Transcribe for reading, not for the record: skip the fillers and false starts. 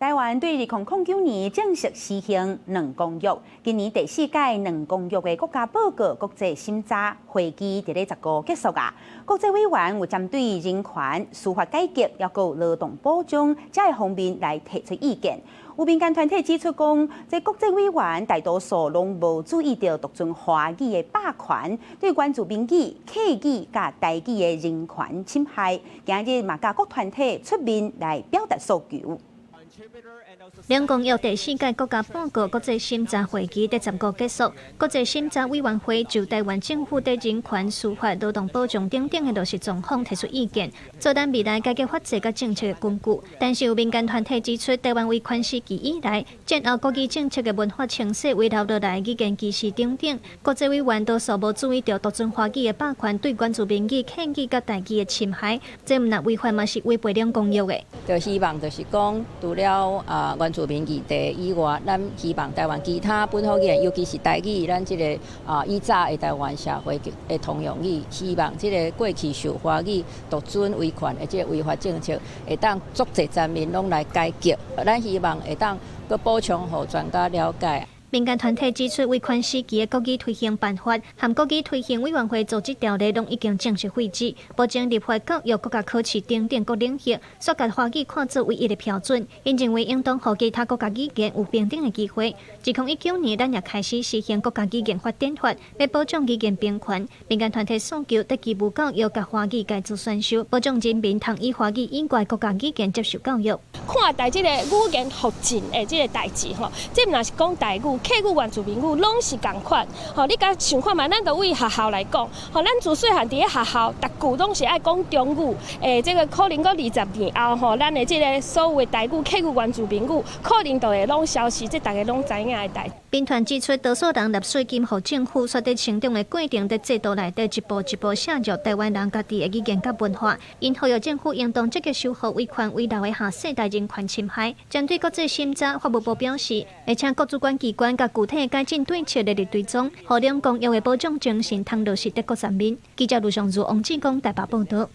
台灣對2009年正式施行兩公約，今年第四屆兩公約的國家報告國際審查會期佇咧15結束啊。國際委員有針對人權、司法改革，抑閣勞動保障這个方面來提出意見。有民間團體指出講，這國際委員大多數攏無注意著獨尊華語的霸權，對原住民語、客語佮台語的人權侵害，今日嘛佮各團體出面來表達訴求。兩公約第四屆國家報告國際審查會期佇15結束，國際審查委員會就台灣政府佇人權、司法、勞動保障等等的落實狀況提出意見，做咱未來改革法制佮政策的根據。但是有民間團體指出，台灣威權時期以來，戰後國語政策的文化清洗遺留落來語言歧視等等，國際委員多數無注意著獨尊華語的霸權對原住民語、客語佮台語的侵害，這毋但違法嘛是違背兩公約的。就希望就是講，除了原住民議題以外，咱希望台灣其他本土語言，尤其是台語，咱這个以早的台灣社會的通用語，希望這个過去受華語獨尊威權的這个違法政策，會當足濟層面攏來改革。咱希望會當閣補充予專家了解。民間團體指出，威權時期的國語推行辦法和國語推行委員會組織條例攏已經正式廢止，目前立法、教育、國家考試等等各領域，煞共華語看做唯一的標準。𪜶認為應當予其他國家語言有平等的機會。2019年，咱也開始實行國家語言發展法，欲保障語言平權。民間團體訴求，佇義務教育共華語改做選修，保障人民通以華語以外國家語言接受教育。看待這个語言復振的這个代誌吼，這毋但是講台語、客語、原住民語，攏是仝款。吼，你共想看覓，咱就對學校來講，吼，咱自細漢佇咧學校，逐句攏是愛講中語。這个可能閣20年後，吼，咱的這个所有的台語、客語、原住民語，可能就會攏消失，這大家攏知影的代誌。民團指出，多數人納稅金予政府，煞佇成長的過程，佇制度內底一步一步削弱台灣人家己的語言佮文化。𪜶呼籲政府應當積極修復威權遺留的下世代人權侵害。針對國際審查，法務部表示，會請各主管機關佮具體改進對策列入追蹤，予兩公約的保障精神通落實佇各層面。記者盧尚如、王志剛台北報導。